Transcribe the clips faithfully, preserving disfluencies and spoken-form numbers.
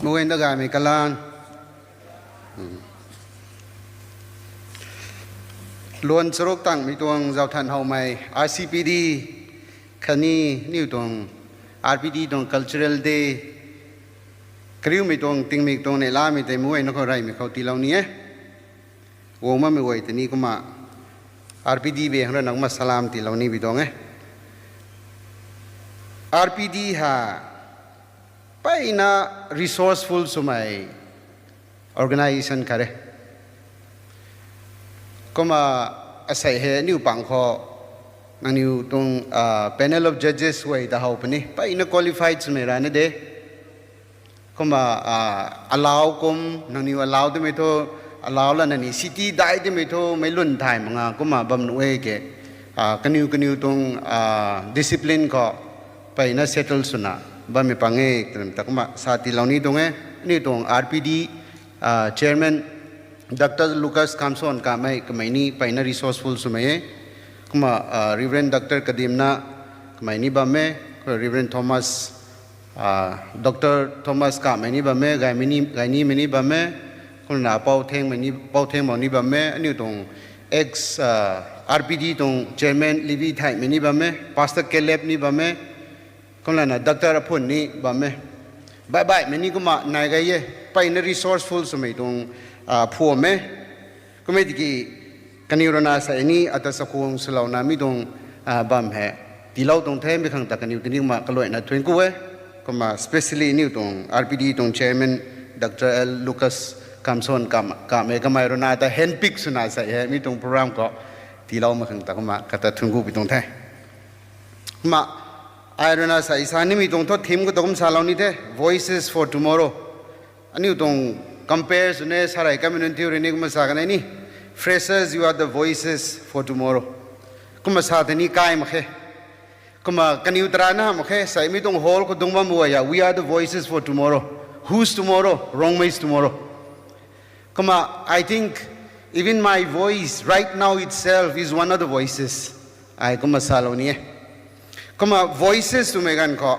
Guayna gaymei kalan. Luan charuk tangmei tuang zauhthan howmei, R C P D, khatni niw tuang R P D tuang cultural day, kariumei tuang tingmik tuang neihlamei tei muayna khou reymei khou tiilou ni e. Guang bammei guay tei ni kumna R P D bey hang rana kumna salam tiilou ni bi tuang e. R P D ha, peyna resourceful swmei organization khat e. Kumna asei hei aniw pang khou, nangniw tuang panel of judges guay ta how puni, peyna qualified swmei rana de. Kumna alau kum, nangniw alau timei thu, alau lana ni city dai timei thu meic lun thay mak nga kumna bam nuh e ke. Kaniw kaniw tuang discipline khou peyna settle swna bammei pang e twna ta kumna sa tiilou ni tuang e. Aniw tuang R P D chairman Doctor Lucas Kamson Kamei kamei ni peyna resourceful swmei e. Kumna Reverend Doctor Kadimna kamei ni bam e, Reverend Thomas, Doctor Thomas Kamei ni bam e, gaynimei ni bam e, kumna Pou Thengmei ni, Pou Thengmou ni bam e, aniw tuang ex R P D tuang chairman Levi Thaimei ni bam e, Pastor Caleb ni bam e, kumlana Doctor Aphun ni bam e. Baih baihmei ni kumna nai gay e, peyna resourceful swmei tuang phuam e. Kummei tiki kaniw rana sa ni ata chakhwang swlouna mi tuang bam hei tiilou tuang the, mi khang ta kaniw tini kumna kaluaina thuanc ku e. Kumna specially niw tuang R P D tuang chairman Doctor L Lucas Kamson Kamei kamei rana ta handpick swna sa hei mi tuang program khou tiiloumei khang ta kumna kata thuanc ku pi tuang the. Kumna ai rana sa sa nimei tuang thu theme khou ta kum salou ni the, Voices for Tomorrow. Aniu tuang compare sw ne, sa rei kamei nunc thiu rui ni kumna sa kan e ni, Freshers, you are the voices for tomorrow. Kumna sa tei ni kai mak khe. Kumna kaniw tarana hamh mak khe, sa mi tuang hall khou dungc bam bu a, we are the voices for tomorrow. Whose tomorrow? Rongmei's tomorrow. Kumna I think even my voice right now itself is one of the voices. Ai kumna salou ni e. Kumna voices twmei ganv khou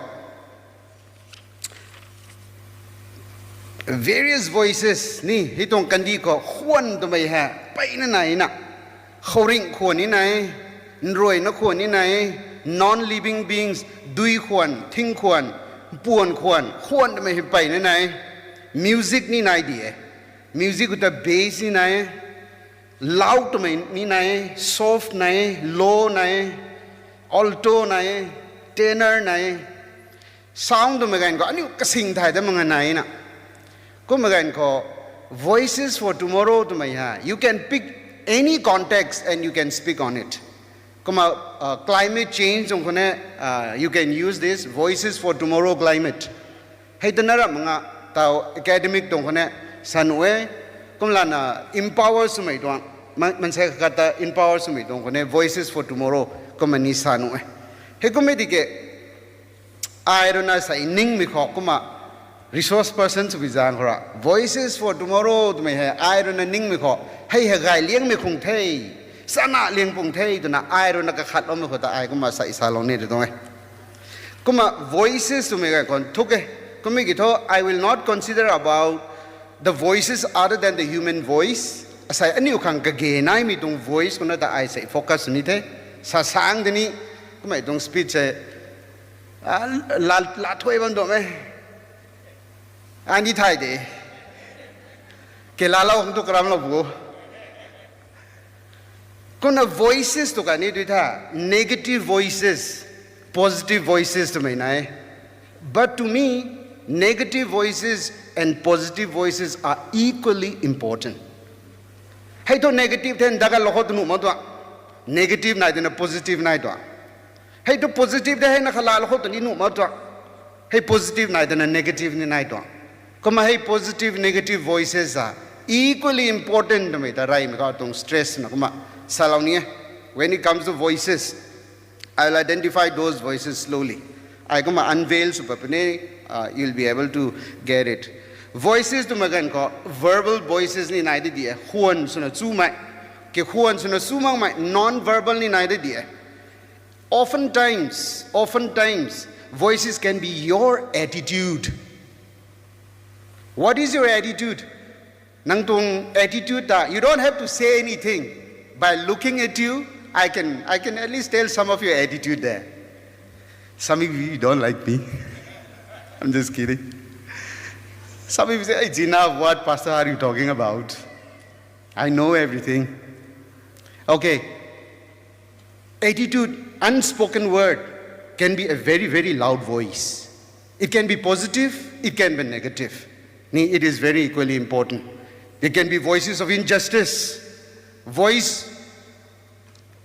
various voices ni hei tuang kandih khou khwan twmei hei peyna nai na. Khouringh khwan ni nai, nruayna khwan ni nai, non-living beings, dui khwan, thing khwan, mpuan khwan, khwan twmei hei peyna nai. Music ni nai di e. Music khou ta bass ni nai, loud twmei ni nai, soft nai, low nai, alto nai, tenor nai. Sound twmei ganv khou aniu kasing thay ta mak nga nai na. Kumna ganv khou Voices for Tomorrow twmei hei you can pick any context and you can speak on it. Kumna climate change tuang khou ne, you can use this Voices for Tomorrow climate. Hei ta na ramh nga, taw academic tuang khou ne sa nuh e. Kumlana empower swmei tuang, maansei khat ta empower swmei tuang khou ne Voices for Tomorrow kumna ni sa nuh e. Hei kummei di ke, ai rui na sa ningmei khou kumna resource person swbi zaeng khou ra Voices for Tomorrow twmei hei ai rui na ningmei khou hei hei gay liangmei khung the, chana liang pung the twna ai rui na kakhatloumei khou ta ai kumna sa salou ni ri tuang e. Kumna voices twmei ganv khou thuk e. Kummei ki thu, I will not consider about the voices other than the human voice. Asei aniu khang kage naimei tuang voice khou na ta ai sei focus ni the. Sa sang de ni, kummei tuang speech hei la thuay bam duam e. Ani thay de. Ke laalou khang tu karamlou bu. Kumna voices tu kani tu tha, negative voices, positive voices twmei nai. But to me, negative voices and positive voices are equally important. Hei thu negative the dakalou khou tu nuh mak tua. Negative nai twna positive nai tua. Hei thu positive the hei na khalalou khou tu ni nuh mak tua. Hei positive nai twna negative ni nai tua. Kumna hei positive, negative voices are equally important twmei ta reymei khou tuang stress na kumna salou ni e. When it comes to voices, I will identify those voices slowly. Ai kumna unveil sw pat puni, you'll be able to get it. Voices twmei ganv khou verbal voices ni nai di di e, khwan swna chumei. Ke khwan swna chu makmei non-verbal ni nai di di e. Oftentimes, oftentimes, voices can be your attitude. What is your attitude? Nang tuang attitude ta, you don't have to say anything. By looking at you, I can, I can at least tell some of your attitude there. Some of you don't like me. I'm just kidding. Some of you say, "Hey, Zina, what, Pastor, are you talking about? I know everything." Okay. Attitude, unspoken word can be a very, very loud voice. It can be positive, it can be negative. Ni, it is very equally important. There can be voices of injustice, voice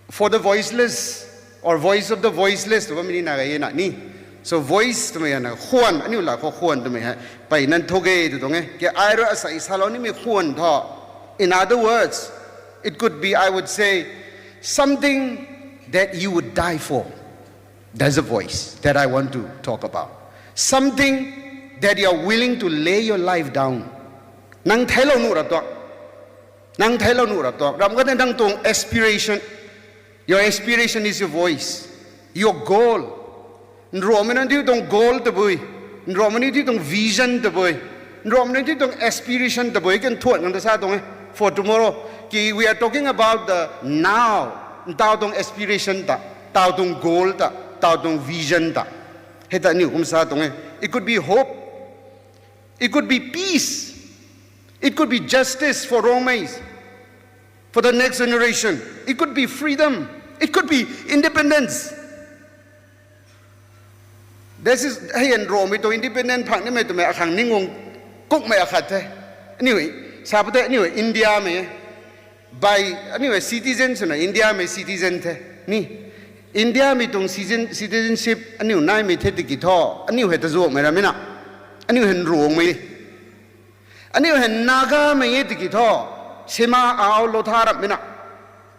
for the voiceless, or voice of the voiceless, tu bam ni na gay na ni. So voice twmei na khwan, aniu la khou khwan twmei hei, pei nan thu ge tu tuang e. Ke ai rui asei salou nimei khwan tho. In other words, it could be, I would say, something that you would die for. That's a voice that I want to talk about. Something that you are willing to lay your life down. Nang theilou nuh rap tuang. Nang theilou nuh rap tuang. Ram ka nang tuang aspiration. Your aspiration is your voice. Your goal. Nruangmei nunc thiu tuang goal tabui. Nruangmei nunc thiu tuang vision tabui. Nruangmei nunc thiu tuang aspiration tabui. Kan thuan kan ta sa tuang e. For tomorrow. Ki we are talking about the now. Ntaw tuang aspiration ta. Taw tuang goal ta. Taw tuang vision ta. Hei ta aniu kum sa tuang e. It could be hope. It could be peace. It could be justice for Rongmeis, for the next generation. It could be freedom. It could be independence. This is, hei Nruangmei tuang independent phang nimei twmei akhang ningguang kukmei akhat the. Anyway, sa pa the, anyway, India mei. By, anyway, citizen swna India mei citizen the. Ni, India mei tuang citizen, citizenship aniu naimei the tiki thu, aniu hei ta zuakmei rammei na. Aniu hei Nruangmei. Aniu hei Nagamei e tiki thu, sima au lou tha rammei na.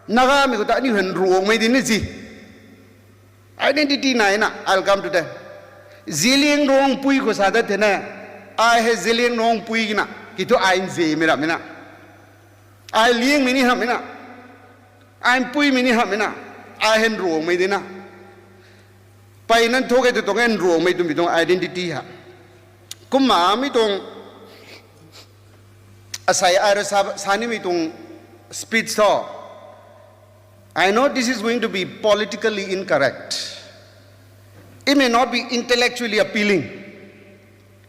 Nagamei khou ta aniu hei Nruangmei di ni zi. Identity nai na, I'll come to that. Zeliangrongpui khou sa dat the na, ai hei Zeliangrongpui na, ki thu ai Nzemei rammei na. Ai Liangmei ni hamhmei na. Ai Npuimei ni hamhmei na. Ai hei Nruangmei di na. Pei nan thu ke tu tuang e Nruangmei twmei tuang identity ha. Kumna mi tuang asei ai rui sa, sa nimei tuang speech tho. I know this is going to be politically incorrect. It may not be intellectually appealing,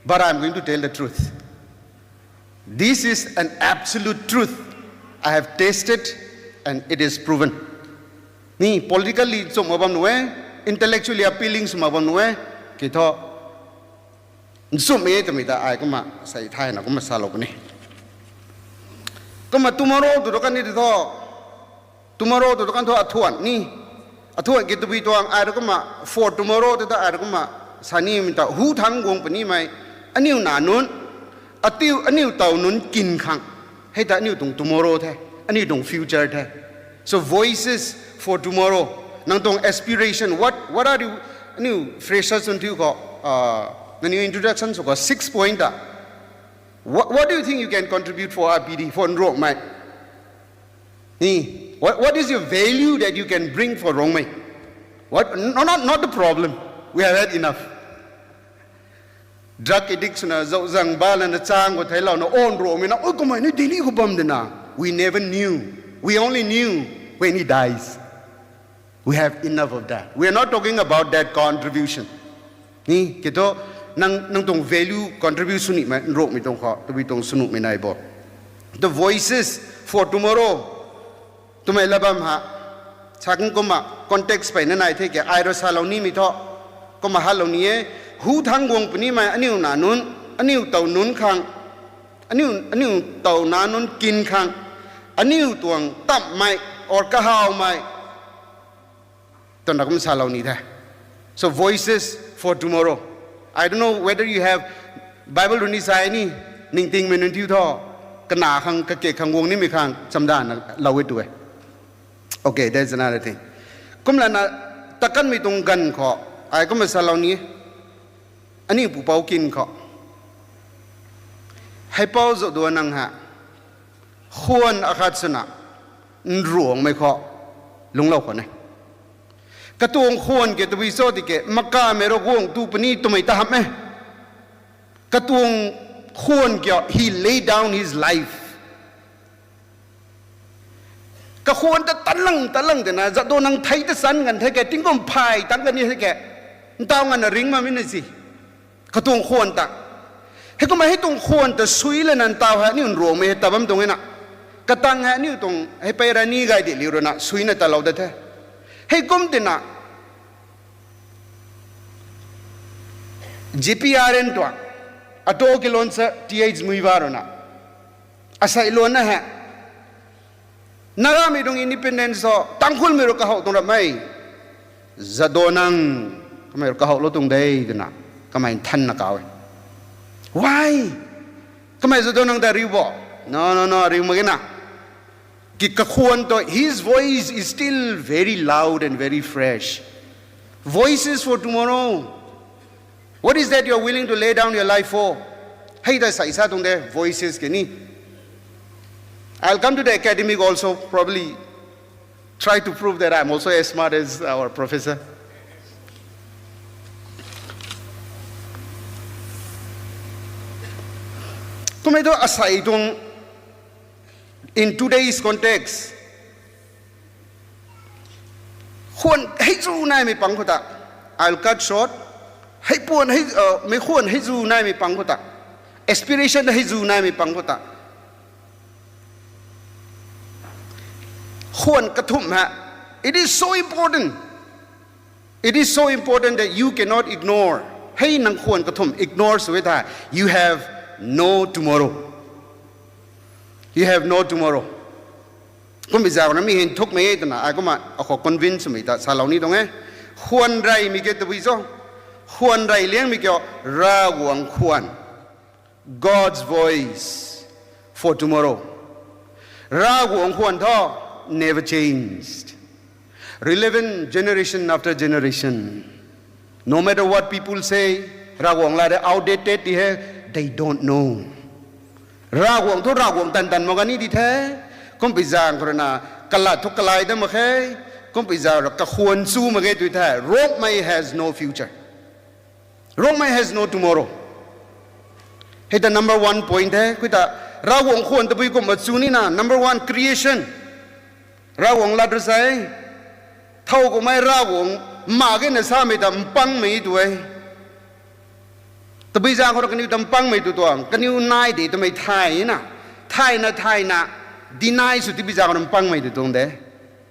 but I'm going to tell the truth. This is an absolute truth. I have tasted and it is proven. Ni politically nchumh mak bam nuh e, intellectually appealing sw mak bam nuh e, ki thu. Nchumh e twmei ta ai kumna sei thayna kumna salou puni. Kumna tomorrow tu tu kan ni tu thu. Tomorrow tu tu kan thu athuan ni. Athuan ki tabui tuang ai rui kumna for tomorrow tu ta ai rui kumna sa nimei ta hu thangc guang punimei. Aniu nac nunc, atiu aniu tow nunc kin khang. Hei ta aniu tuang tomorrow the, aniu tuang future the. So voices for tomorrow. Nang tuang aspiration, what, what are you, aniu freshers nunc thiu khou, nangniw introduction sw khou six point ta. What, what do you think you can contribute for R P D, for Nruangmei? Ni, what, what is your value that you can bring for Rongmei? What, no, not, not the problem. We have had enough. Drug addict swna, zauczang ba lana chang khou theilouna, o Nruangmei na, o kamei ni Delhi khou bam de na. We never knew. We only knew when he dies. We have enough of that. We are not talking about that contribution. Ni, ki thu, nang, nang tuang value contribute sw nimei, Nruangmei tuang khou, tabui tuang sw nuhmei nai bo. The voices for tomorrow. Twmei la bam ha. Sa khang kumna context peyna nai the ke, ai rui salou nimei thu. Kumna halou ni e, hu thangc guang punimei aniu nac nunc, aniu tow nunc khang, aniu, aniu tow nac nunc kin khang, aniu tuang tammei, or kahawmei, twna kum salou ni the. So voices for tomorrow. I don't know whether you have Bible rui ni sa e ni, ningtingmei nunc thiu thu, kana khang, kake khang guang nimei khang chamdana lou e tu e. Okay, that's another thing. Kumlana, takanmei tuang ganv khou, ai kumna salou ni, aniu pupouc kin khou. Heipou Jadonang ha, khwan akhat swna, Nruangmei khou, lungclou khwan e. Katuang khwan ke tabui cho tiki, makamei Ravguangc tu puni twmei ta hamh e. Katuang Khwan kiu, he laid down his life. Kakhwan ta tanlang tanlang de na, zat do nang thei ta san kan the ke, tingkum phay tang kan ni the ke. Ntaw nganvna ring ma mi na si. Katuang khwan ta. Heikumna hei tuang khwan ta sui lana ntaw hei aniu nruangmei hei ta bam tuang e na. Katang hei aniu tuang hei pei rani gay di liu rui na, suina ta lou da the. Heikum tina, G P R N tuang, auto kilonser T H Muivah rui na, asei luanna hei, Nagamei tuang independence ho, Tangkhulmei rui kahow tuang rap mei. Zat do nang, kamei rui kahow lou tuang de, twna, kamei nthanna kaw e. Why? Kamei zat do nang ta riu bo? No, no, no, riu mak ge na. Ki kakhwan tu, his voice is still very loud and very fresh. Voices for tomorrow. What is that you are willing to lay down your life for? Hei ta sa sa tuang de, voices ke ni. I'll come to the academic also, probably try to prove that I'm also as smart as our professor. Kumei tu asei tuang, in today's context, khwan hei zu naimei pang khou ta, I'll cut short. Hei puan hei, uh, mei khwan hei zu naimei pang khou ta, aspiration hei zu naimei pang khou ta, khwan kathumh hei, it is so important. It is so important that you cannot ignore. Hei nang khwan kathumh ignore sw e thei, you have no tomorrow. You have no tomorrow. Kumbi zauc na mi hei nthukmei e twna ai kumna akhou convince swmei ta salou ni tuang e. Khwan reymei ke tabui cho? Khwan rey liangmei kiu, Ravguangc khwan. God's voice for tomorrow. Ravguangc khwan thu never changed. Relevant generation after generation. No matter what people say, Ravguangc lat e outdated ti hei, they don't know. Ravguangc thu Ravguangc tan tan mak ga ni di the. Kumbi zaeng khou rui na, kalat thu kalai dat mak khe. Kumbi zaeng rui kakhwan chu mak ge tu the. Rongmei has no future. Rongmei has no tomorrow. Hei ta number one point the. Kumna, Ravguangc khwan tabui kumna chu nina, number one, creation. Ravguangc lat rui sa e. Thow kummei Ravguangc mak ge na samei ta mpangmei tu e. Tabui zaeng khou rui kaniw ta mpangmei tu tuang, kaniw nai de twmei thay na. Thayna thayna, deny sw tabui zaeng khou rui mpangmei tu tuang de.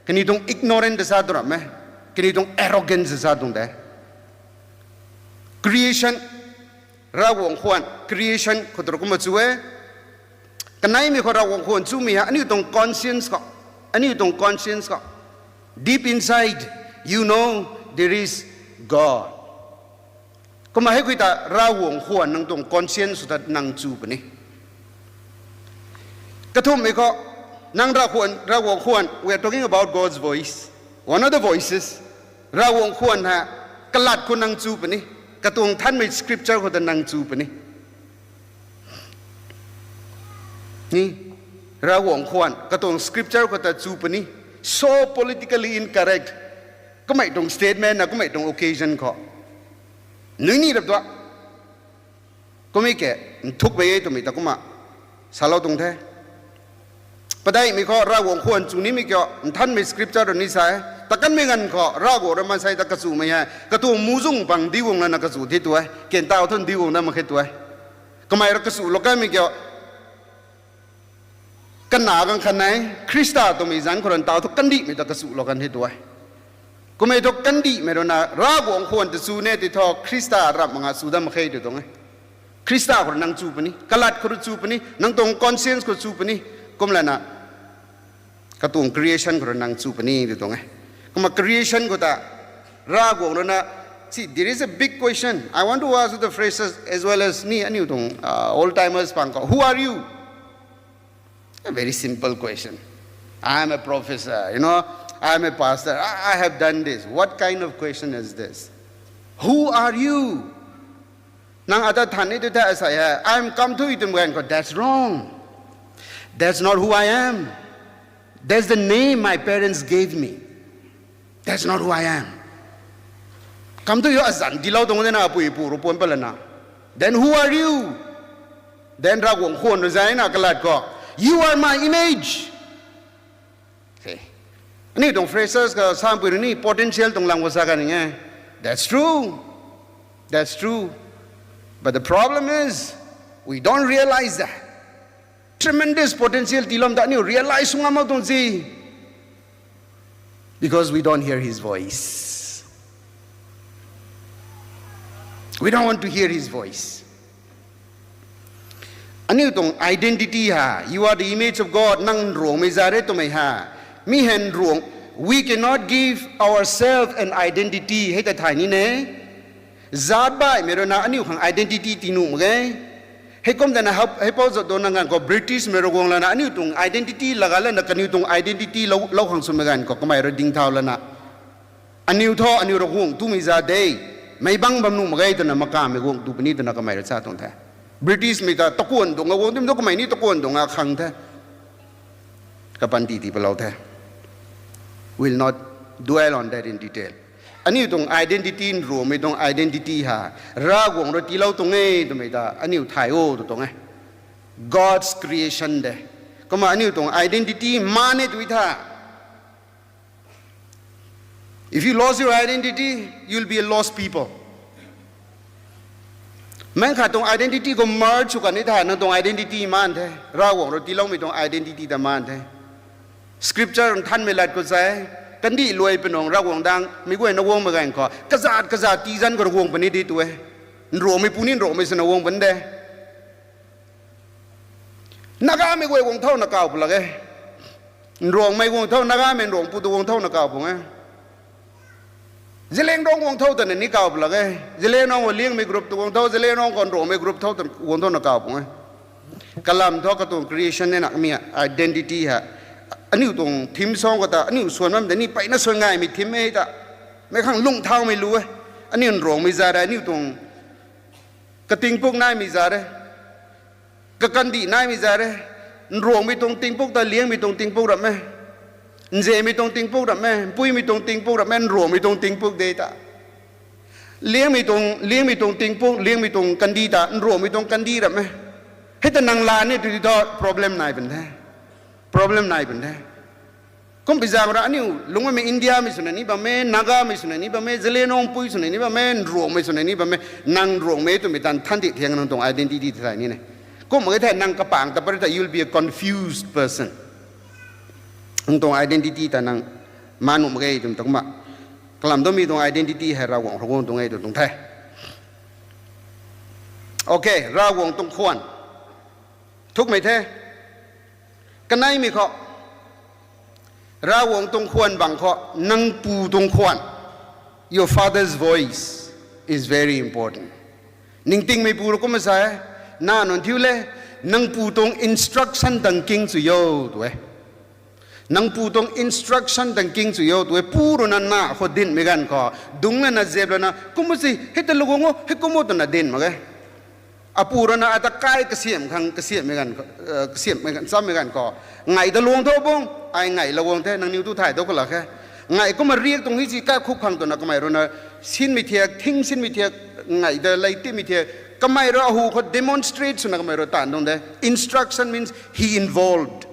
Kaniw tuang ignorant ta sa tu ram e. Kaniw tuang arrogance ta sa tuang de. Creation, Ravguangc khwan, creation khou tu rui kumna chu e. Kaneimei khou Ravguangc khwan chumei hei, aniu tuang conscience khou, aniu tuang conscience khou, deep inside, you know there is God. Kumna hei kumna ta Ravguangc khwan nang tuang conscience khou ta nang chu puni. Kathumhmei khou, nang Ravguangc khwan, Ravguangc khwan, we are talking about God's voice. One of the voices. Ravguangc khwan hei, kalat khou nang chu puni. Katuang nthanmei scripture khou ta nang chu puni. Ni, Ravguangc khwan, katuang scripture khou ta chu puni. So politically incorrect. Kummei tuang statement na, kummei tuang occasion khou. Nui ni rap tua. Kummei ke, nthukmei e twmei ta kumna salou tuang the. Padeihmei khou Ravguangc khwan chu nimei kiu, nthanmei scripture rui ni sa e. Ta kanmei ganv khou Ravguangc rui maansei ta kachumei hei, katuang muhzwng pang diuguang lana kachu the tu e. Kentaw thun diuguang dat mak khe tu e. Kamei rui kachulou kanmei kiu, kana ganv khat nei, Khrista twmei zanc khou rui ntaw thu kandihmei ta kachulou kan the tu e. Kummei thu kandihmei rui na, Ravguangc khwan ta chu ne ti thu, Khrista ramh mak nga chu dat mak khe tu tuang e. Khrista khou rui nang chu puni, kalat khou rui chu puni, nang tuang conscience khou chu puni, kum lana, katuang creation khou rui nang chu puni tu tuang e. Kumna creation khou ta, Ravguangc rui na, see, there is a big question. I want to ask the freshers as well as ni aniu tuang, uh, old timers pang khou, who are you? A very simple question. I am a professor, you know, I am a pastor, I, I have done this. What kind of question is this? Who are you? Nang ata than ni tu the asei hei, I am Kamthui twmei ganv khou, that's wrong. That's not who I am. That's the name my parents gave me. That's not who I am. Kamthui azanc tiilou tuang de na, apui apu rui puan pat lana. Then who are you? Then Ravguangc khwan rui zay na kalat khou, "You are my image." Okay. Aniu tuang freshers ka sampui rui ni potential tuang lang khou sa kan e. That's true. That's true. But the problem is, we don't realize that. Tremendous potential tiilou ta aniu realize sw ngam mak tuang si. Because we don't hear his voice. We don't want to hear his voice. Aniu tuang identity ha, "You are the image of God," nang Nruangmei zat e twmei ha. Mi hei Nruang, we cannot give ourselves an identity, hei ta thay ni ne. Zat baihmei rui na aniu khang identity tii nuh mak ge. Heikum tana hap, heipou zat do nang ganv khou British mei rui guang lana aniu tuang identity laga lana kaniw tuang identity lou, lou khang swmei ganv khou kamei rui ding thau lana, aniu thu, aniu rui guang tumei zat de, meic bang bam nuh mak ge twna makammei guang tu puni twna kamei rui sa tuang the. British mei ta takuan dungc a guang tum tu kamei ni takuan dungc a khang the. Kapanty tii palou the. Will not dwell on that in detail. Aniu tuang identity, Nruangmei tuang identity ha, Ravguangc rui tiilou tuang e twmei ta aniu thay o tw tuang e. God's creation de. Kumna aniu tuang identity maan e tw tha. If you lost your identity, you'll be a lost people. Meic khat tuang identity khou merge sw kan ni tha, nang tuang identity maan the. Ravguangc rui tiiloumei tuang identity ta maan the. Scripture nthanmei lat khou sa e, kandih luai pwnung Ravguangc dang mei guayna guangmei ganv khou kazat kazat tii zanc khou rui guang puni di tu e. Nruangmei pu ni Nruangmei swna guang puni de. Nagamei guay guang thouna kaw pw lak e. Nruangmei guang thou, Nagamei Nruangpu tu guang thouna kaw pw e. Zeliangrong guang thou twna ni kaw pw lak e. Zeliangrong khou Liangmei group tu guang thou, Zeliangrong khou Nruangmei group thou tw guang thouna kaw pw e. Kalam thu katuang creation e na mi identity ha. Aniu tuang theme song khou ta aniu swan bam de ni mpeyna swan ngaymei theme e ta. Meic khang lung thaumei lu e. Aniu Nruangmei zat e, aniu tuang katingpuk naimei zat e. Kakandih naimei zat e. Nruangmei tuang tingpuk ta Liangmei tuang tingpuk ram e. Nzemei tuang tingpuk ram e, Mpuimei tuang tingpuk ram e, Nruangmei tuang tingpuk de ta. Liangmei tuang, Liangmei tuang tingpuk, Liangmei tuang kandih ta Nruangmei tuang kandih ram e. Hei ta nang la ni tu di thu problem nai pun the. Problem nai pun the. Kumpi zaeng ra aniu lungc bammei Indiamei swna ni bam e, Nagamei swna ni bam e, Zeliangrongpui swna ni bam e, Nruangmei swna ni bam e, nang Nruangmei twmei tan than di thiang nang tuang identity ta thay ni ne. Kum mak ge thei nang kapang ta pary ta you'll be a confused person. Nang tuang identity ta nang maan nuh mak ge twmei ta kumna. Kalam thu mi tuang identity hei Ravguangc, Ravguangc tuang e tw tuang the. Okay, Ravguangc tuang khwan. Thukmei the. Kaneimei khou, Ravguangc tuang khwan bang khou, nang pu tuang khwan. Your father's voice is very important. Ningtingmei pu rui kumna sa e, na nunc thiu le, nang pu tuang instruction tang king chu yo, tu e. Nang pu tuang instruction tang king chu yo, tu e, pu rui na na khou dinmei ganv khou, dungc lana zep lana, kumna si, hei ta lou guang o, hei kum o twna din mak ge. Apu rui na ata kai kasiamh khang, kasiamhmei ganv, eh, kasiamhmei ganv, chammei ganv khou. Ngai ta luang tho bung, ai ngailou guang the, nangniw tu thay dou khou lak khe. Ngai kumna riak tuang hi si kai khuk khang twna kamei rui na, sinmei thiak, thing sinmei thiak, ngai ta lei tipmei thiak. Kamei rui ahu khou demonstrate swna kamei rui taanv tuang de. Instruction means he involved.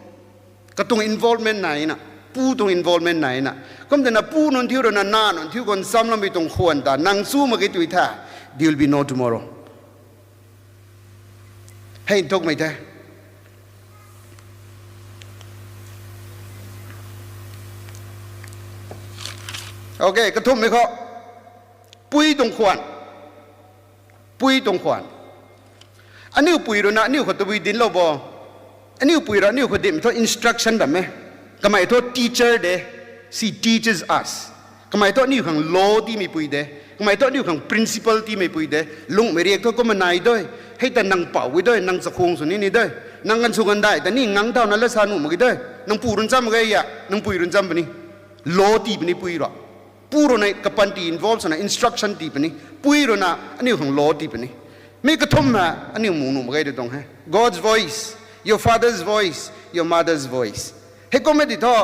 Katuang involvement nai na, pu tuang involvement nai na. Kum twna pu nunc thiu rui na, na nunc thiu khou nchamloumei tuang khwan ta, nang chu mak ge tu tha, there will be no tomorrow. Hei nthukmei the. Okay, kathumhmei khou. Pui tuang khwan. Pui tuang khwan. Aniu pui rui na aniu khou tabui dinclou bo. Aniu pui rui aniu khou dim thu instruction ram e. Kamei thu teacher de. She teaches us. Kamei thu aniu khang law tiimei pui de. Kamei thu aniu khang principle tiimei pui de. Lungmei riak thu kumna nai doi. Hei ta nang pou e doi, nang chakhwang sw ni ni doi. Nang ganv sw gandai ta ni ngang thauna la sa nuh mak ge doi. Nang pu rui ncham mak ge ya, nang pui rui ncham puni. Law tii puni pui rui. Pu rui na kapanty involve swna instruction tii puni. Pui rui na aniu khang law tii puni. Mi kathumna aniu mu nuh mak ge tw tuang he. God's voice, your father's voice, your mother's voice. Hei kum e ti thu,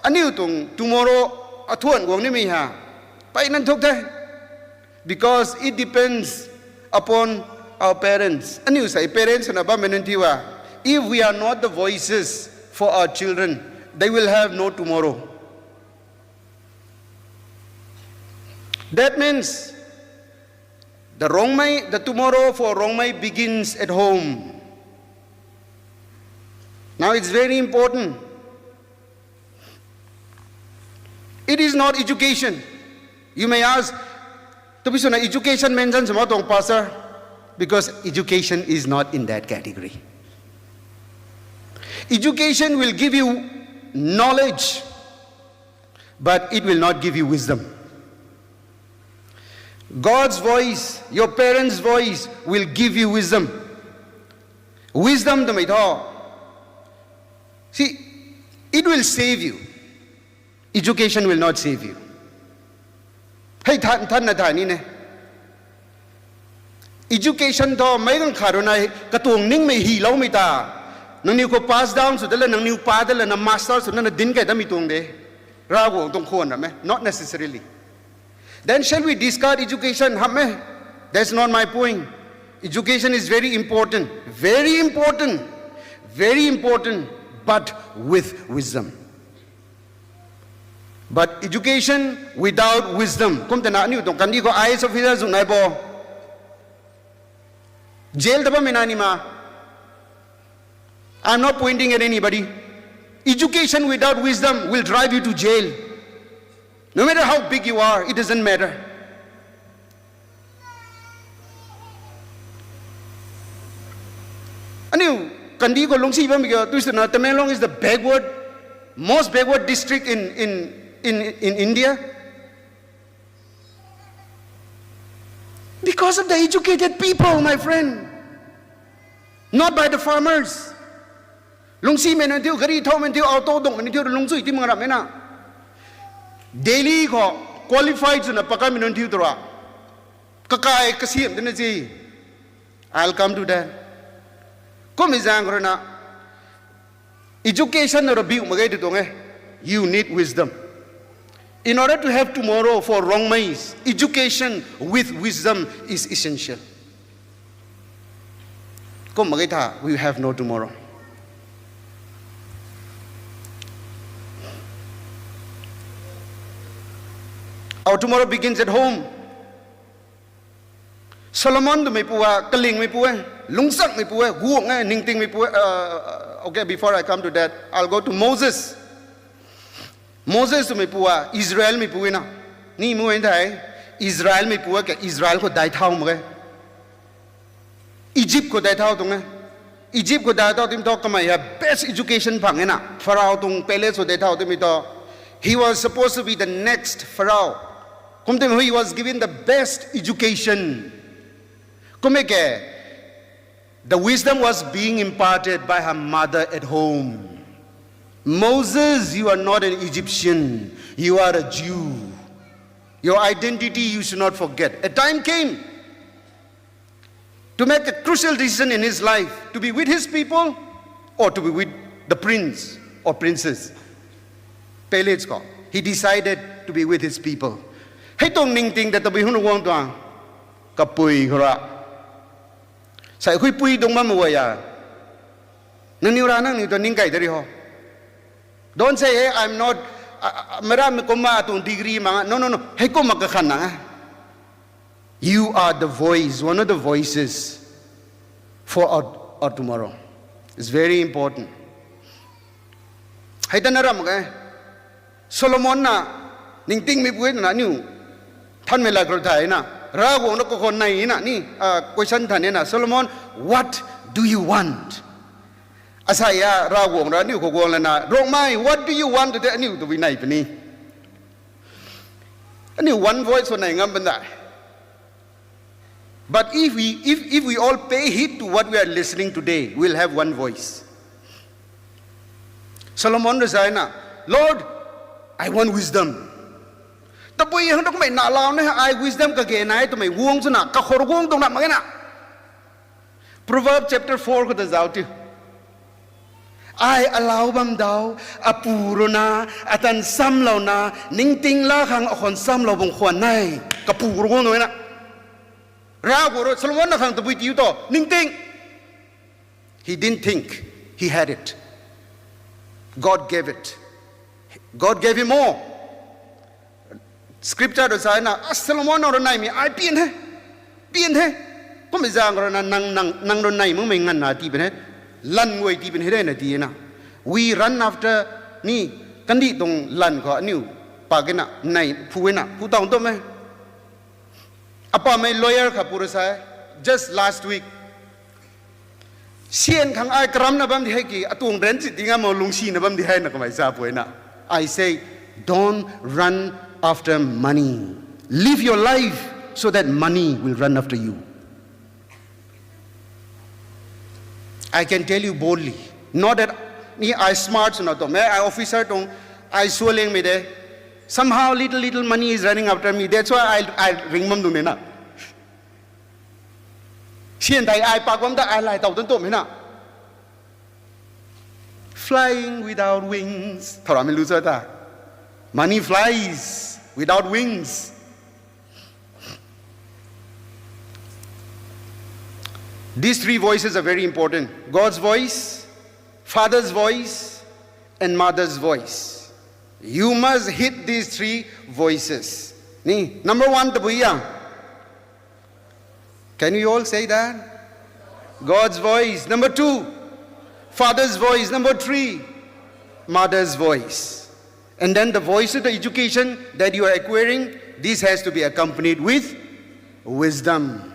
aniu tuang tomorrow athuan guang nimei ha. Mpeyna nthuk the. Because it depends upon Our parents, aniu sei parents na bammei nunc thiu a, if we are not the voices for our children, they will have no tomorrow. That means the Rongmei, the tomorrow for Rongmei begins at home. Now it's very important. It is not education. You may ask, tabui swna education mention sw mak tuang, Pastor? Because education is not in that category. Education will give you knowledge, but it will not give you wisdom. God's voice, your parents' voice will give you wisdom. Wisdom twmei thu, see, it will save you. Education will not save you. Hei than, thanna thay ni ne. Education thu meic ganv khat rui na katuang ningmei hyloumei ta, nangniw khou pass down sw de la, nangniw pa de la, na master swna na dinc key damei tuang de. Ravguangc tuang khwan ram e, not necessarily. Then shall we discard education? Hamh e. That's not my point. Education is very important, very important, very important, but with wisdom. But education without wisdom, kum tana aniu tuang kandih khou I A S officer zuk nai bo, jail ta bammei na ni ma. I'm not pointing at anybody. Education without wisdom will drive you to jail. No matter how big you are, it doesn't matter. Aniu kandih khou lungcsi bammei kiu tw swna, Tamenglong is the backward, most backward district in, in, in, in India. Because of the educated people, my friend, not by the farmers. Lungcsimei nunc thiu, gari thaumei thiu, auto dungmei nunc thiu lungcsi ti mak rammei na. Delhi khou qualified swna pakaimei nunc thiu tura, kakai kasiam tina si. I'll come to that. Kummei zaeng khou rui na, education na rabiu mak ge tw tuang e. You need wisdom. In order to have tomorrow for Rongmeis, education with wisdom is essential. Kum mak ge tha, we have no tomorrow. Our tomorrow begins at home. Solomon twmeipu a kalingmeipu e, lungcsanmeipu e, guang e, ningtingmeipu e. Uh, okay, before I come to that, I'll go to Moses. Moses twmeipu a Israelmeipu e na. Ni mu e thei, Israelmeipu a ke Israel khou dai thau mak e. Egypt khou dai thau tuang e. Egypt khou dai thau timei thu kamei hei best education phang e na. Pharaoh tuang palace khou dai thau timei thu, he was supposed to be the next Pharaoh. Kum timei he was given the best education. Kum e ke, the wisdom was being imparted by her mother at home. Moses, you are not an Egyptian. You are a Jew. Your identity you should not forget. A time came to make a crucial decision in his life, to be with his people or to be with the prince or princess. Palace khou, he decided to be with his people. Hei tuang ningting ta tabui huna guang tuang, kapui khou ra. Sai khuipui tuang bam e a. Nangniw ra nangniw ta ning kai dari ho. Don't say, hey, I'm not, uh, uh, mera mi kumna tuang degree mak. No, no, no. Hei kumna kakhan na e. You are the voice, one of the voices for our, our tomorrow. It's very important. Hei ta na ram mak e. Solomon na ningtingmeipu e na aniu thanmei lak rui thay na, Ravguangc na kakhou nai na ni, uh, question than e na, Solomon, what do you want? Asai a Ravguangc ra aniu khou guang lana, Rongmei, what do you want? Tw the aniu tabui nai puni. Aniu one voice khou nai ngam pan dai. But if we, if, if we all pay heed to what we are listening today, we'll have one voice. Solomon rui sa e na, Lord, I want wisdom. Tabui hang tu kamei na lau na, ai wisdom kage nai twmei guang swna kakhou guang tuang na mak e na. Proverbs chapter four khou ta zauc tiu. Ai alau bam dau, apu rui na, atan samlouna, ningting laa khang akhwan samlou bam khwan nai, kapu rui guang tuang e na. Ravguangc rui Solomon na khang tabui tiu to, ningting. He didn't think he had it. God gave it. God gave him more. Scripture rui sa na, a Solomon na rui naimei ai pian he. Pian he. Kummei zaeng rui na nang, nang, nang rui nai makmei nganvna tii pun he. Lan guay tii pun he rui na tii na. We run after ni kandih tuang lan khou aniu pa kena nai phu na phu taw tum e. Apamei lawyer kha pu rui sa, just last week. Sian khang ai karamna bam di hei ki, atuang rent si dinga mo lungsi na bam di hei na kamei sa pui na. I say, don't run after money. Live your life so that money will run after you. I can tell you boldly, not that ni ai smart swna tum e, ai officer tuang, ai sualiangmei de. Somehow little, little money is running after me. That's why I, I ring bam dung de na. Sian thei ai pak bam ta ai lay taw tan tum e na. Flying without wings. Thau ramei lu cho ta. Money flies without wings. These three voices are very important. God's voice, father's voice, and mother's voice. You must heed these three voices. Ni, number one tabui ya. Can you all say that? God's voice. Number two, father's voice. Number three, mother's voice. And then the voice of the education that you are acquiring, this has to be accompanied with wisdom.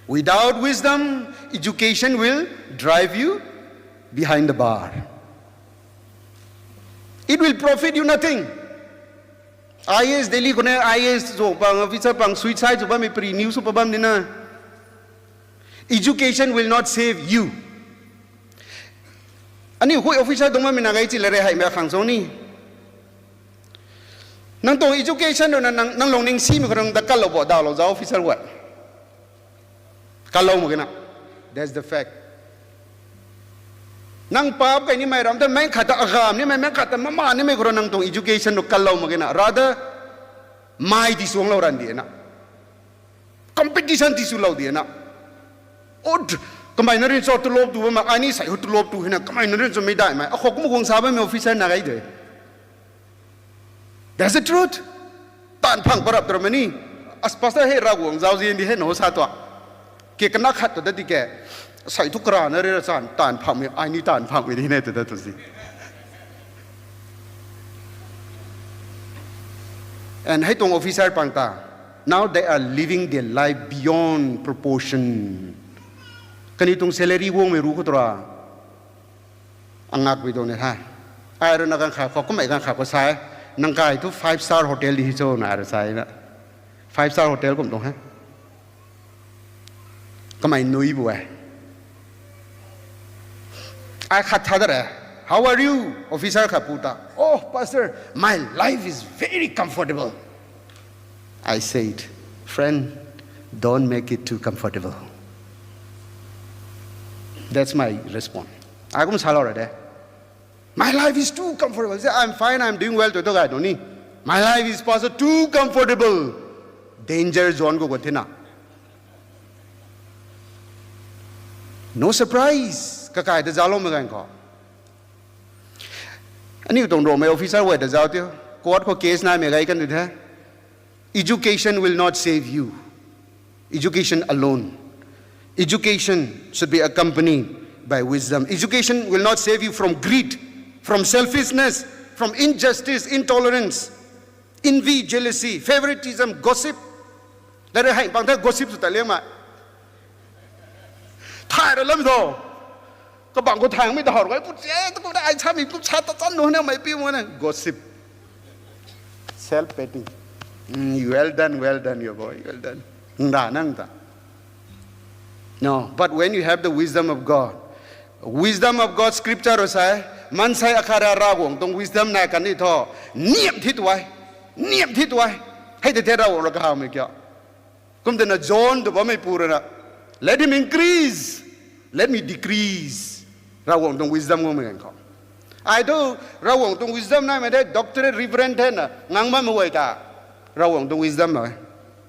Without wisdom, education will drive you behind the bar. It will profit you nothing. I A S Delhi khou ne, I A S sw pang, officer pang, suicide sw bammei pari news sw pa bam ni na. Education will not save you. Aniu hui officer dungc bammei na gai chi la re hei mei khang song ni. Nang tuang education rui na nang, nang lungning simei khou nang ta kalou bo dawlou za officer guay. Kalou mak ge na. That's the fact. Nang paap kai nimei ram ta mei khat ta agam nimei, mei khat ta mama nimei khou rui nang tuang education rui kalou mak ge na. Rather, mai di suanglou ran di na. Competition ti swlou di na. Ot, kamei na rin cho tulop tu bam, ai ni sai hu tulop tu hei na, kamei na rin cho mei daihmei. Akhou kum guang sa bammei officer na gai de. That's the truth. Taanv phang parap tramei ni. As pastor hei Ravguangc zauzian di hei na sa tua. Ke kana khat tu da di ke. Sai thu kara na re ra chan, taanv phangmei, ai ni taanv phangmei di ne tu da tu si. And hei tuang officer pang ta, now they are living their life beyond proportion. Kaniw tuang salary guangmei ru khou tura. Angakpui tuang ni the. Ai rui na ganv khat khou, kummei ganv khat khou sa e, nang kai thu five star hotel di hi cho na ai rui sa e na. Five star hotel kum tuang he. Kamei nui bu e. Ai khat tha da re. How are you? Officer khat pu ta. Oh, pastor, my life is very comfortable. I said, friend, don't make it too comfortable. That's my response. Ai kum salou ra de. My life is too comfortable. Say, I'm fine, I'm doing well, tu tu gai tu ni. My life is, pastor, too comfortable. Danger zone khou gun the na. No surprise. Kakai ta zalou mei ganv khou. Aniu tuang Rome officer guay ta zau tiu. Court khou case naimei gai kan tu the. Education will not save you. Education alone. Education should be accompanied by wisdom. Education will not save you from greed, from selfishness, from injustice, intolerance, envy, jealousy, favoritism, gossip. Lare hei pang the gossip sw ta liang ma. Thay ra lam tho. Kabang khou thangmei ta hor gai pu che, tu kum ai chamei pu cha ta chan nu na mei pi mo na. Gossip. Self pity. Mm, well done, well done, your boy, well done. Nda nang ta. No, but when you have the wisdom of God, wisdom of God, scripture rui sa e, mansei akhat ra Ravguangc tuang wisdom nai kan ni tho, niam thi tuai, niam thi tuai. Hei te the Ravguangc ra kahawmei kya. Kum twna John tu bammei pu rui na, let him increase, let me decrease. Ravguangc tuang wisdom guangmei ganv khou. Ai thu, Ravguangc tuang wisdom naimei de, doctorate, reverend the na, ngang bammei guay ta. Ravguangc tuang wisdom na.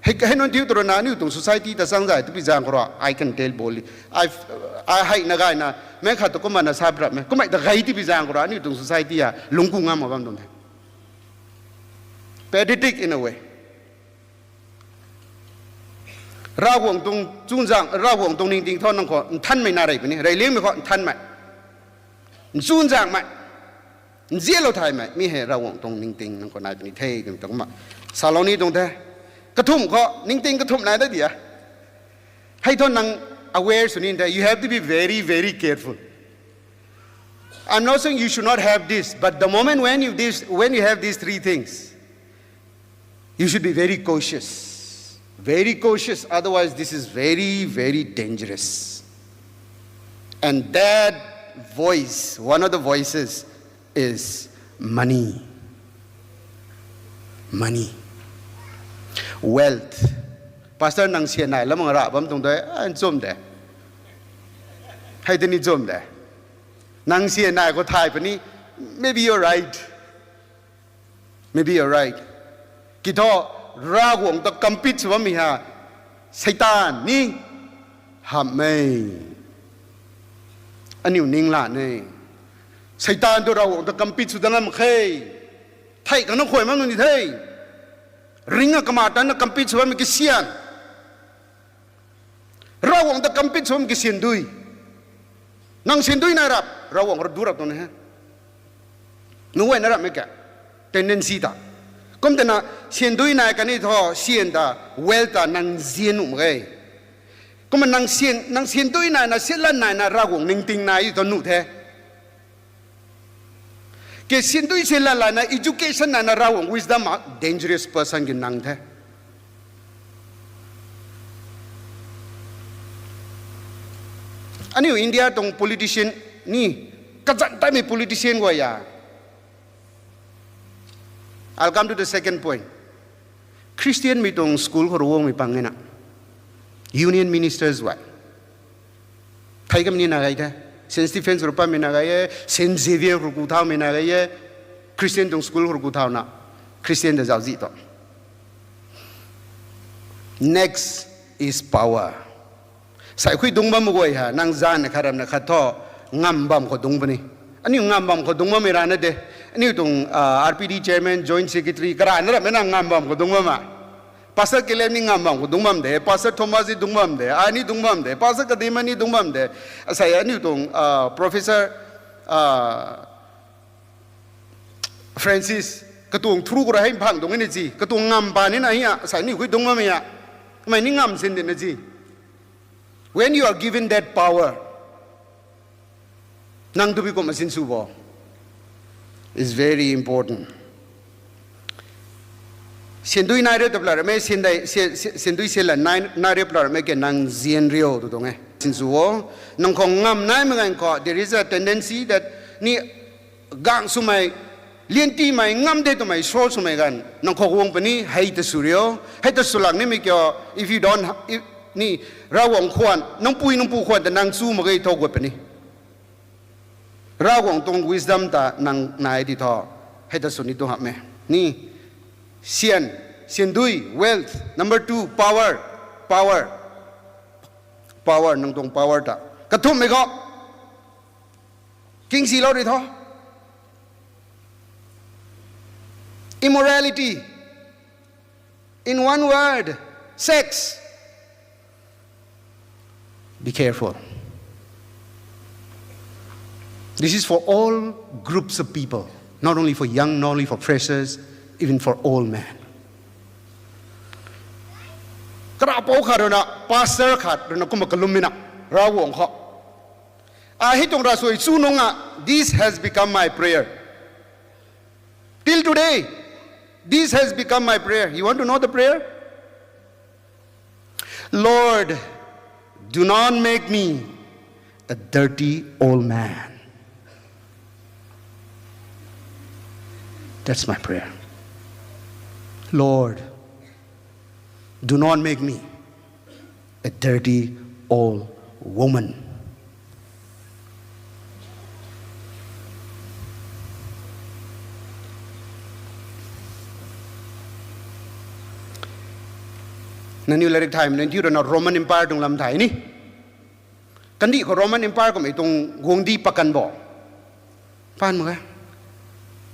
Hei, hei nunc thiu tu rana aniu tuang society ta chang zay tu pi zaeng khou ra, I can tell boldly. I, I hei na gay na, mei khat tu kumna na sa prap me. Kummei ta gay ti pi zaeng khou ra, aniu tuang society a, lungc ku ngam ma bam tuang the. Pathetic in a way. Ravguangc tuang chunzang, Ravguangc tuang ningting thu nang khou nthanmei na rei puni, rei liangmei khou nthanmei. Nchunzangmei. Nzianlou thaymei, mi hei Ravguangc tuang ningting nang khou nai puni the, twmei tuang ma. Saloni tuang the. Kathumh khou, ningting kathumh nai da dia. Hei thu nang aware sw ni the, you have to be very, very careful. I'm not saying you should not have this, but the moment when you this, when you have these three things, you should be very cautious. Very cautious, otherwise this is very, very dangerous. And that voice, one of the voices is money. Money. Wealth. Pastor, nang sian nai lam nga ra bam tuang de, a, nchum de. Hei tini nchum de. Nang sian nai khou thay puni, maybe you're right. Maybe you're right. Kiu thu, Ravguangc ta compete sw bammei ha, Seitaan ni hamhmei. Aniu ning la ne. Seitaan tu Ravguangc ta compete sw da ngam khe. Thei kana khuay mak nung di the. Ring a kama tanna compete sw bammei kasian. Ravguangc ta compete sw bammei kasian dui. Nang sian dui nai rap, Ravguangc ra du rap tuang ni he. Nunc guayna rapmei ka tendency ta. Kum tana sian dui nai kani thu, sian ta, wealth ta nang zian nuh mak ge. Kumna nang sian, nang sian dui naina, sian lan naina, Ravguangc ningting nai thu nuh the. Ke sian dui sian lan laina, education naina, Ravguangc wisdom a dangerous person ki nang the. Aniu India tuang politician ni, kazanc taimei politician guay a. I'll come to the second point. Christian mei tuang school khou rui guangmei pang e na. Union ministers guay. Thei kam ni na gay the. Saint Stephen's khou rui pammei na gay e, Saint Xavier khou rui ku thaumei na gay e, Christian tuang school khou rui ku thauna, Christian ta zauczih tu. Next is power. Sai khui dungc bam guay ha, nang zanna khat ramna khat thu, ngam bam khou dungc puni. Aniu ngam bam khou dungc bammei rana de. Aniu tuang, ah, R P D chairman, joint secretary, karana rammei na ngam bam khou dungc bam a. Pastor Caleb ni ngam bam khou dungc bam de, Pastor Thomas ni dungc bam de, ai ni dungc bam de, Pastor Kadima ni dungc bam de. Asei aniu tuang, ah, Professor, ah, Francis, katuang through khou ra hei mphang dungc ni ci, katuang ngam pa ni na hi a, asei aniu khui dungc bammei a. Kamei ni ngam sin di na ci. When you are given that power, nang tu bi kum a sin sw bo. It's very important. Sian dui nai riu ta pla ramei, sian dui, sian, sian, sian dui sian lan nai, nai riu pla ramei ke nang zian riu tu tuang e. Sin sw o, nang khou ngam naimei ganv khou, there is a tendency that ni gang swmei, liantimei, ngam de twmei, sor swmei ganv, nang khou guang puni, hei ta sw riu, hei ta sw lak nimei kiu, if you don't, if, ni, Ravguangc khwan, nang pui nang pu khwan ta nang chu mak ge thu guat puni. Ravguangc tuang wisdom ta nang nai di thu, hei ta sw ni tu hamh e. Ni, sian, sian dui, wealth. Number two, power, power. Power, nang tuang power ta. Kathumhmei khou, kingsilou ri tho. Immorality. In one word, sex. Be careful. This is for all groups of people, not only for young, not only for freshers, even for old men. Karapou khat rui na, pastor khat rui na kumna kalummei na, Ravguangc khou. A hei tuang ravsuai chu nunc a, this has become my prayer. Till today, this has become my prayer. You want to know the prayer? Lord, do not make me a dirty old man. That's my prayer. Lord, do not make me a dirty old woman. Nangniw latrik thaymei nunc thiu rana Roman Empire tuang lam thay ni. Kandih khou Roman Empire kummei tuang guangcdic pakan bo. Pan mak ge.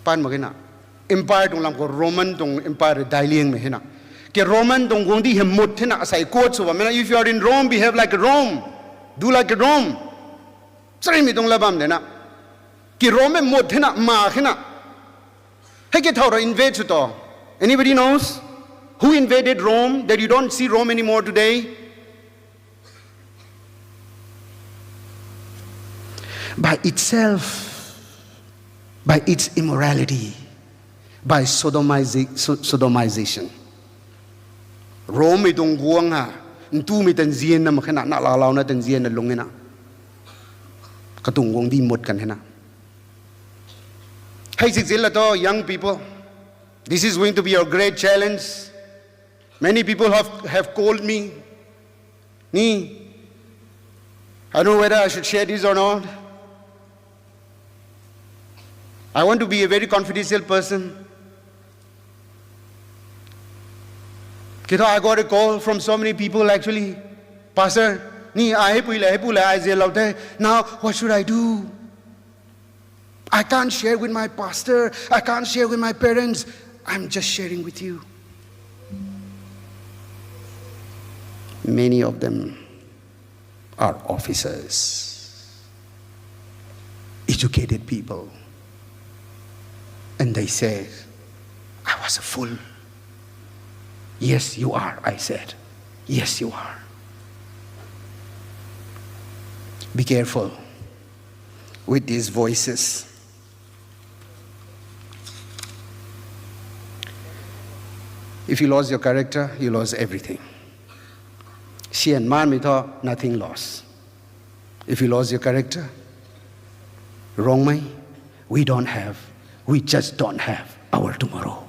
Pan mak ge na. Empire tuang lam khou Roman tuang Empire daic liangmei hena. Ki Roman tuang guangcdic hei mut hena, asei quote sw bammei na, "If you are in Rome, behave like a Rome. Do like a Rome." Sarimei tuang la bam de na. Ki Rome mei mut hena, ma hena. Hei ke thau ra invade sw to. Anybody knows who invaded Rome that you don't see Rome anymore today? By itself, by its immorality, by sodomiza- so- sodomization. Rome mei tuang guang ha, ntumei tanzian na mak khe na, na lalouna tanzian na lung e na. Katuang guangcdic mut kan hena. Hei zikzin la to, young people, this is going to be your great challenge. Many people have, have called me. Ni, I don't know whether I should share this or not. I want to be a very confidential person. Kiu thu, I got a call from so many people actually. Pastor, ni ai hei pui le, hei pu le, ai zianlou the. Now, what should I do? I can't share with my pastor. I can't share with my parents. I'm just sharing with you. Many of them are officers, educated people. And they say, "I was a fool." "Yes, you are," I said. "Yes, you are." Be careful with these voices. If you lose your character, you lose everything. Sian manmei thu, nothing lost. If you lose your character, Rongmei, we don't have, we just don't have our tomorrow.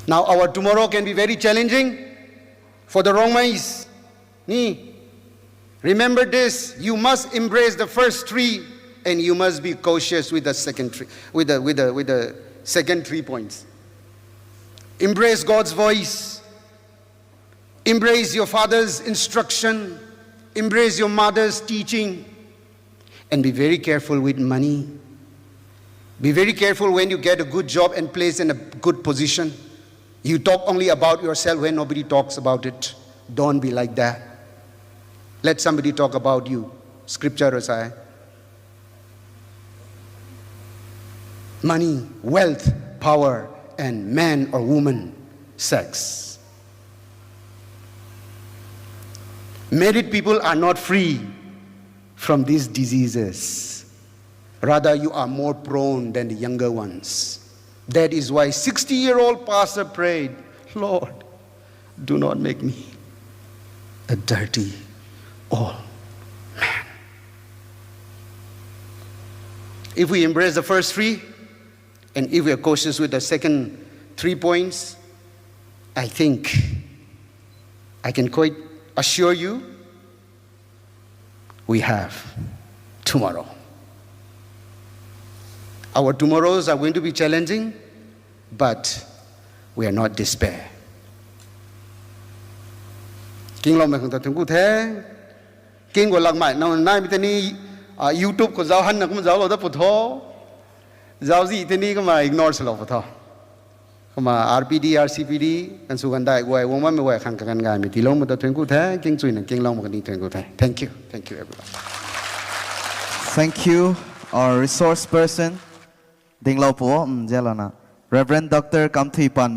Now, our tomorrow can be very challenging for the Rongmeis. Ni, remember this, you must embrace the first three, and you must be cautious with the second three, with the, with the, with the second three points. Embrace God's voice. Embrace your father's instruction. Embrace your mother's teaching. And be very careful with money. Be very careful when you get a good job and placed in a good position. You talk only about yourself when nobody talks about it. Don't be like that. Let somebody talk about you. Scripture rui sa e. Money, wealth, power, and man or woman, sex. Married people are not free from these diseases. Rather, you are more prone than the younger ones. That is why sixty-year-old pastor prayed, "Lord, do not make me a dirty old man." If we embrace the first three, and if we are cautious with the second three points, I think I can quite assure you, we have tomorrow. Our tomorrows are going to be challenging, but we are not despair. Kingloumei khang ta thuanc ku the. King khou lakmei nang naimei tei ni, ah, YouTube khou zauc hanna kumna zauclou dat pw tho. Zauczi tei ni kumna ignore swlou pw tho. Kumna R P D, R C P D, kan sw kan dai guay, guang bammei guay khang kaganv gaymei tiiloumei ta thuanc ku the, king chuina kinglou mak kani thuanc ku the. Thank you. Thank you, everyone. Thank you, our resource person. Dinglou pu, mm, zialouna. Reverend Doctor Kamthui Pan